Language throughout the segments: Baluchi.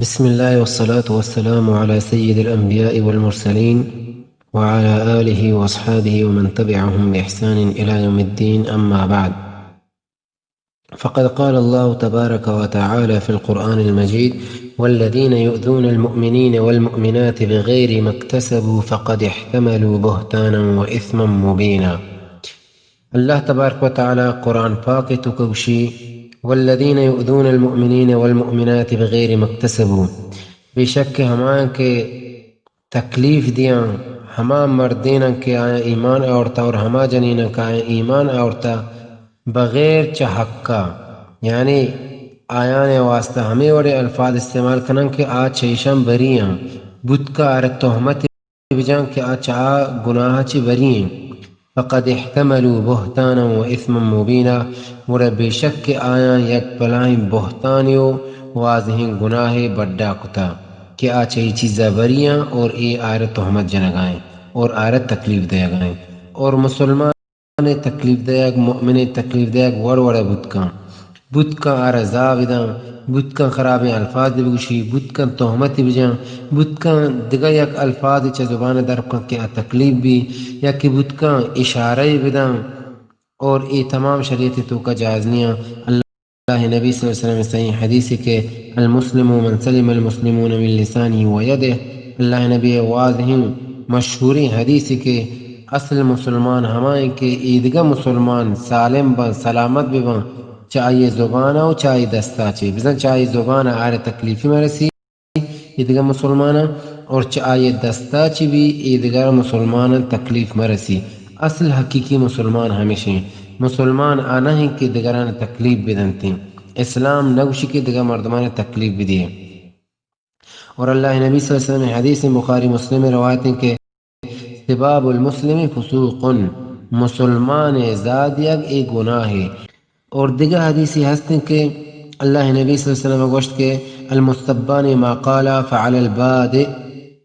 بسم الله والصلاة والسلام على سيد الأنبياء والمرسلين وعلى آله وأصحابه ومن تبعهم بإحسان إلى يوم الدين، أما بعد. فقد قال الله تبارك وتعالى في القرآن المجيد: والذين يؤذون المؤمنين والمؤمنات بغير ما اكتسبوا فقد احتملوا بهتانا وإثما مبينا. اللہ تبارک و تعالی قرآن پاک ءِ توکا گوشی: والذین یؤذون المؤمنین والمؤمنات بغیر ما اکتسبوا، بے شک کہ ہمایاں کہ تکلیف دیاں، ہما مردیناں کہ آیاں ایمان آورتا اور ہما جنیناں کہ آیاں ایمان آورتا بغیر چہ حقا، یعنی آیان واسطہ ہمے وڑیں الفاظ استعمال کنن کہ آ چہ ایشاں بری آں، بوتکا آرا تہمت بجاں کہ آ چہ آ گناہ چہ بری ایں۔ فقد احتملوا بهتانا و اثما مبینا، گڑا بے شک کہ آیاں یک بلاہیں بہتانے و واضحیں گناہے بڈا کتا کہ آ چہ اے چیزا بری آں اور اے آرا تہمت جنگا ایں اور آرا تکلیف دیگا ایں۔ اور مسلمان ءِ تکلیف دئیگ، مؤمن ءِ تکلیف دئیگ وڑ وڑ ءَ بوت کن۔ بوت کن آرا زاہ بدن، بوت کن خرابیں الفاظ بگوشی، بوت کن تہمت بجن، بوت کن دگہ یک الفاظ چہ زبان ءَ در کن کہ آ تکلیف بی، یا کہ بوت کن اشارہ بدن، اور اے تمام شریعت ءِ توکا جائز نیاں۔ اللہ اللہ ءِ نبی صلی اللہ علیہ وسلم ءِ صحیح حدیثے کہ المسلم من سلم المسلمون من لسانه و یده۔ اللہ ءِ نبی ءِ واضحیں مشہوریں حدیثے کہ اصل مسلمان ہما ایں کہ ایدگہ مسلمان سالم بن، سلامت بہ بن، چہ آئی زبان ءَ و چہ آئی دستا چہ۔ بزاں چہ آئی زبان ءَ آرا تکلیفی مرسی، ایدگہ مسلماناں، اور چہ آئی دستا چہ بی ایدگہ مسلماناں تکلیف مرسی۔ اصل حقیقی مسلمان ہمیش ایں۔ مسلمان آ نہ ایں کہ دگران تکلیف بدنتیں۔ اسلام نگوشی کہ دگہ مردمان تکلیف بدیے۔ اور اللہ ءِ نبی صلی اللہ علیہ وسلم ءِ حدیث، بخاری مسلم ءِ روایت ایں کہ سباب المسلم فسوق، مسلمان ءِ زاہ دیگ اے گناہے۔ اور دگہ حدیثے ہستیں کہ اللہ ءِ نبی صلی اللہ علیہ وسلم ءَ گوشت کہ المستبان ما قال فعلى البادئ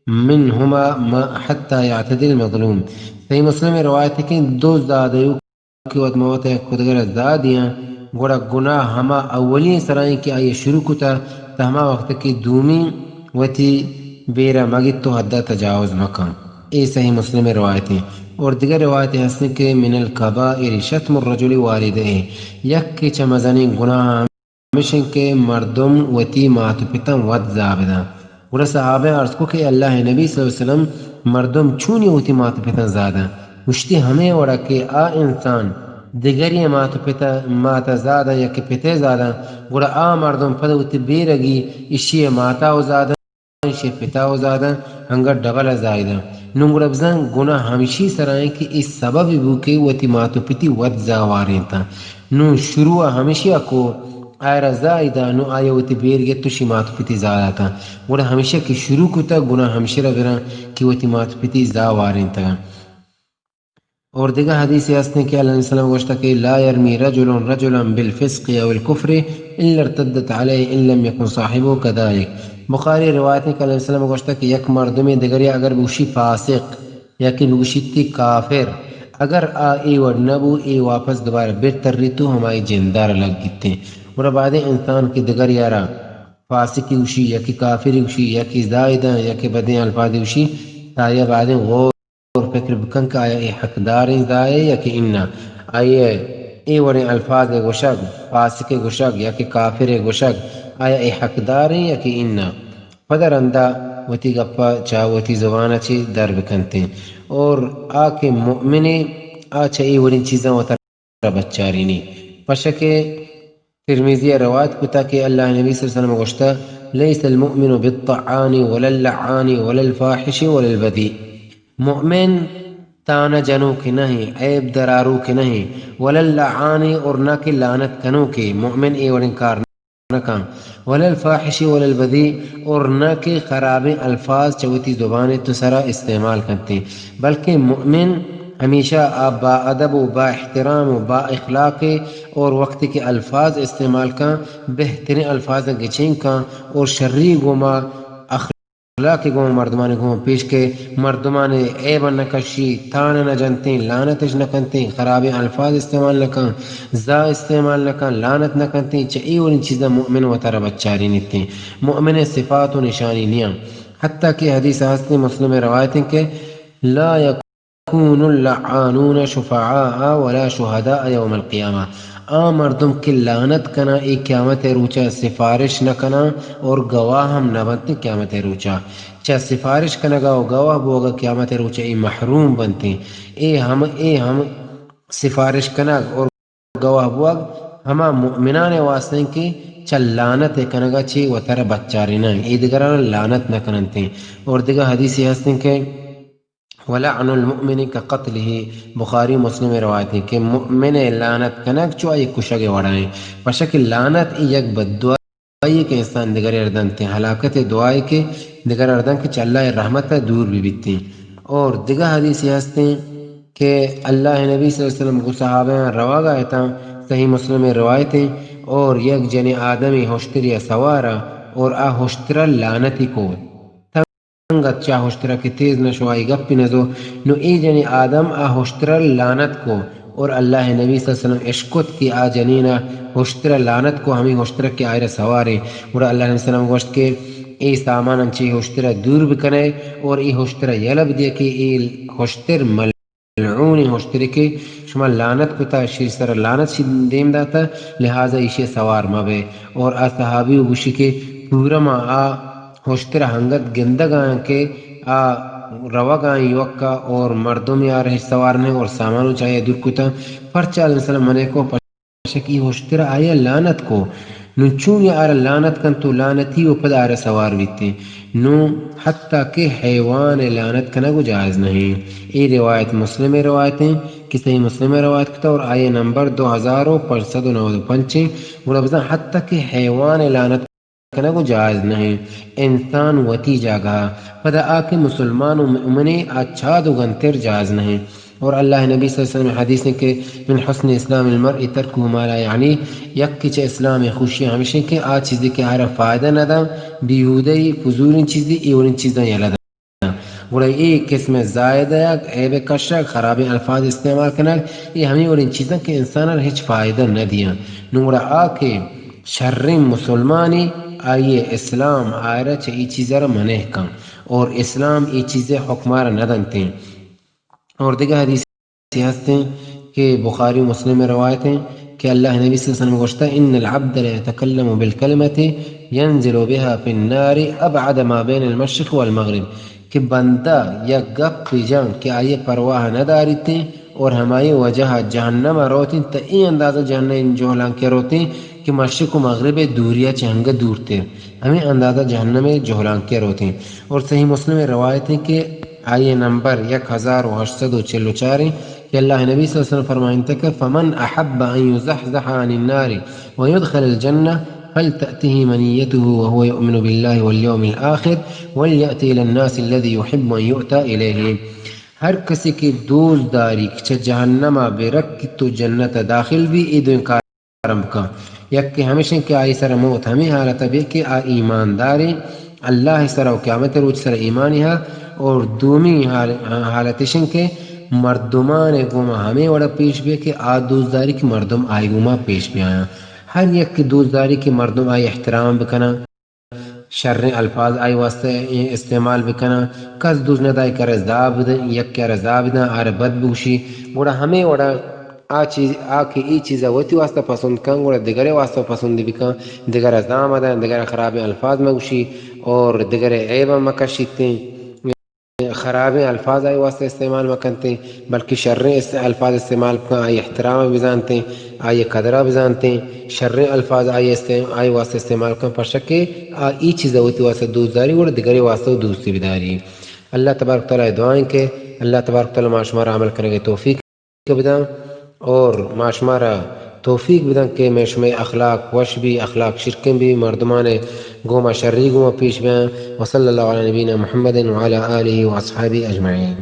منهما ما حتى يعتدي المظلوم۔ صحیح مسلم ءِ روایت ایں کہ دو زاہ دیوک کہ وت مہ وت یک دگرا زاہ دیاں، گڑا گناہ ہما اولی سرا ایں کہ آئی شروع کتا، تا ہما وقت کہ دومی وتی بیرا مگیت و حدا تجاوز مکن۔ اے صحیح مسلم ءِ روایت ایں۔ اور دگہ روایتے ہستیں کہ من الکبائر شتم الرجل والدہ، یکے چہ مزنیں گناہ ہمیش ایں کہ مردم وتی مات و پتاں وت زاہ بداں۔ گڑا صحابہ عرض کو کہ اللہ ءِ نبی صلی اللہ علیہ وسلم، مردم چونی وتی مات و پتاں زاہ داں؟ گوشتی ہمے وڑا کہ آ انسان دگری مات و پتا، ماتا زاہ داں یا کہ پتے زاہ داں، گڑا آ مردم پد وتی بیرگی اشی ماتا و زاہ داں، اشی پتا و زاہ داں، انگت ڈبل ءَ زاہ داں۔ نوں گڑا بزاں گناہ ہمشی سرا ایں کہ اے سبب بو کہ وتی مات و پتی وت زاہ وارینتاں۔ نوں شروع ءَ ہمشی ءَ کو آئرا زاہ داں، نوں آئی وتی بیر گت و شی مات و پتی زاہ داتاں۔ گڑا ہمشی کہ شروع کتا گناہ ہمشی را براں کہ وتی مات و پتی زاہ وارینتگاں۔ اور دگہ حدیثے ہستیں کہ اللہ علیہ وسلم گوشتا کہ لا يرمي رجل رجلا بالفسق او الكفر الا ارتدت عليه ان لم يكن صاحبه كذلك۔ بخاری روایت ایں کہ اللہ علیہ وسلم گوشتا کہ یک مردمے دگریا اگر بگوشی فاسق یا کہ بگوشیتی کافر، اگر آ اے وڑ نہ بو، اے واپس دوبارہ بر تریت و ہمائی جندار لگیتیں۔ گڑا بائدیں انسان کہ دگریارا فاسقی گوشی یا کہ کافری گوشی یا کہ زاہ داں یا کہ بدیں الفاظی گوشی، تا آئی بائدیں غور اور فکر بکن کہ آیا اے حقداریں زاہ ءِ یا کہ اناں۔ آئی ءِ اے وڑیں الفاظ ءِ گوشگ، فاسق ءِ گوشگ یا کہ کافر ءِ گوشگ، آیا اے حقداریں یا کہ اناں؟ پدا رندا وتی گپا چہ وتی زبان ءَ چہ در بکنتیں۔ اور آ کہ مؤمنے، آ چہ اے وڑیں چیزاں وتارا بچارینی۔ پرچا کہ ترمذی ءَ روایت کتا کہ اللہ ءِ نبی صلی اللہ علیہ وسلم گوشتا، ليس المؤمن بالطعان ولا اللعان ولا الفاحش ولا البذيء۔ مؤمن تانہ جنوکے نہ ایں، عیب دراروکے نہ ایں، ولا اللعان، اور نہ کہ لعنت کنوکے، مؤمن اے وڑیں کار نہ کن، ولا الفاحش ولا البذيء، اور نہ کہ خرابیں الفاظ چہ وتی زبان ءِ تو سرا استعمال کنتیں، بلکیں مؤمن ہمیشہ آ با ادب و با احترام و با اخلاقے، اور وقتی کہ الفاظ استعمال کن، بہتریں الفاظ گچین کن، اور شری گوما اخلاق اخلاق گوں مردمانی گوں پیش کہ مردمانی عیب نہ کشی، تان نہ جنتیں، لعنتش نہ کنتیں، خرابیں الفاظ استعمال نہ کن، زا استعمال نہ کن، لعنت نہ کنتیں، چہ اے وڑیں چیزاں مؤمن وتارا بچارینیتیں۔ مؤمن صفات و نشانی نیاں۔ حتیٰ کہ حدیث ہستیں، مسلم روایتیں کہ لا يكون اللعانون شفعاء ولا شهداء يوم القيامة۔ آ مردم کہ لعنت کناں، اے قیامت روچا سفارش نہ کناں اور گواہ ہم نہ بنت قیامت روچا۔ چہ سفارش کنگا و گواہ بوگا قیامت روچا اے محروم بنتیں۔ اے ہم، اے ہم سفارش کنگ اور گواہ بوگ ہما مؤمنان واسطہ کہ چہ لعنت کنگا چہ وتارا بچاریناں، اے دگران لعنت نہ کننتیں۔ اور دگہ حدیثی ہستیں کہ ولعن المؤمن كقتله، بخاری مسلم روایت ہیں کہ مؤمن لعنت کنگ چو آئی کشگ وڑائیں۔ پشک لعنت ای یک بددعائی کہ انسان دگرے ار دنتیں، ہلاکت دعائی کہ دگر ار دن کہ چہ اللہ رحمت دور بی بیتیں۔ اور دگہ حدیثی ہستیں کہ اللہ نبی صلی اللہ علیہ وسلم گو صحابیاں روگا اتاں، صحیح مسلم روایتیں، اور یک جنی آدمی ہشتری سوارا اور آ ہشترا لعنتی کو۔ انگت چہ ہشترا کہ تیز نہ شو، آئی گپی نہ زو۔ نو اے جنی آدم آ ہشترا لعنت کو اور اللہ نبی صلی اللہ علیہ وسلم اشکت کہ آ جنینا ہشترا لعنت کو، ہمیں ہشترا کہ آئرا سواریں۔ گڑا اللہ نبی صلی اللہ علیہ وسلم گوشت کہ اے سامان انچی ہشترا دور بکنے اور اے ہشترا یلہ بدیے کہ اے ہشتر مل ملعونیں ہشترے کہ شما لعنت کتا، شی سر لعنت شی دیم داتا، لہذا ایشی سوار مبے۔ اور آ صحابی و گوشی کہ پورا ما آ ہشتر ہنگت گندگ آیاں کہ آ روگ آئیں یوکا اور مردم یار ہچ سوار نہیں اور سامان چاہے دور کتا۔ پرچا علیہ السلام منے کو پشک ای ہشتر آیا لعنت کو۔ نوں چون یا آرا لعنت کن تو لعنتی و پدا آرا سوار بیتیں۔ نوں حتیٰ کہ حیوان لعنت کنگ و جائز نہیں۔ اے روایت مسلم روایتیں کہ صحیح مسلم روایت کتا اور آئی نمبر دو ہزار و پنچ سد و نود و پنچ ہیں۔ گڑا بزاں حتیٰ کہ حیوان لعنت کنگ و جائز نہیں۔ انسان وتی جاگہ پدا آ کہ مسلمان و مؤمنے آ چاد و گنتر جائز نہیں۔ اور اللہ نبی صلی اللہ علیہ وسلم حدیث ہیں کہ من حسن اسلام المرء ترکه ما لا یعنی، یک کہ چہ اسلام خوشی ہمیشہ کہ آ چیزی کہ آرا فائدہ نہ داں، بیہودہ ای فضولیں چیزی، اے وڑیں چیزاں یلہ داں۔ گڑا اے قسم زائدہ یک عیب کشگ، خرابیں الفاظ استعمال کنگ، اے ہمیں وڑیں چیزاں کہ انسان ہچ فائدہ نہ دیاں۔ نوں گڑا آ کہ شریں مسلمانی آئی اسلام آئرا چہ اے چیزا را منع کن اور اسلام اے چیزے حکمارا نہ دنتیں۔ اور دگہ حدیث ہستیں کہ بخاری و مسلم روایت ہیں کہ اللہ نبی صلی اللہ علیہ وسلم گوشتا، ان العبد ليتكلم بالكلمة ينزل بها في النار ابعد ما بين المشرق والمغرب، کہ بندہ یک گپ جان کہ آئی پرواہ نہ داریتیں اور ہمائی وجہ جہنم روتیں، تا اے اندازہ جہنم جہلانکے روتیں کہ مشرق و مغرب دوریا چہ ہنگہ دورتر، ہمیں اندازہ جہنم جہلانکے روتیں۔ اور صحیح مسلم روایت ہیں کہ آئی نمبر یک ہزار و ہشت سد و چل و چار ہیں کہ اللہ نبی صلی اللہ علیہ وسلم فرمائنتا کہ فمن احب ان يزحزح عن النار ويدخل الجنة فلتأته منيته وهو يؤمن بالله واليوم الآخر وليأت إلى الناس الذي يحب أن يؤتى إليه۔ ہر کسی کہ دوست داری کہ چہ جہنما بے رکیت و جنتا داخل بی، اے دوئیں کار ہم بکن۔ یکے ہمیش انت کہ آئی سر موت ہمے حالت بہ کہ آ ایمانداریں، اللہ سر و قیامت روچ سر ایمانی ہا، اور دومی حال-، حالت اش انت کہ مردمان گوما ہمے وڑا پیش بہ کہ آ دوستداری کہ مردم آئی گوما پیش بیایاں۔ ہر یک دوستداری کہ مردم آئی احترام بکناں، شریں الفاظ آئی واسطہ استعمال بکناں۔ کس دوست نداری کہ آرا زا بدن، یکے آرا زا بدن، آرا بد بگوشی۔ گڑا ہمے وڑا آ چیز، آ کہ ای چیزا وتی واسطہ پسند کن، گڑا دگرے واسطہ پسند بکن، دگرا زا مدن، دگرا خرابیں الفاظ مگوشی اور دگرے عیبا مکشیتیں۔ خرابیں الفاظ آئی واسطہ استعمال مکنتیں، بلکہ شریں است-، الفاظ استعمال کن، آئی احترام بزانتیں، آئی قدرہ بزانتیں۔ شریں الفاظ آئی است-، آئی واسطہ استعمال کن، پرچا کہ آ ای چیز وتی واسطہ دوست داری، گڑا دگرے واسطہ دوستی بداری۔ اللہ تبارک تعالی دعائیں کہ اللہ تبارک تعالی ما شمارا عمل کنگے توفیق بدن اور ما شمارا توفیق بدن کہ مئے شمئے اخلاق وش بی، اخلاق شرکیں بی، مردمان گوما شری گوما پیش بیاں۔ وصلی اللہ علی نبینا محمد وعلی آلہ واصحابہ اجمعین۔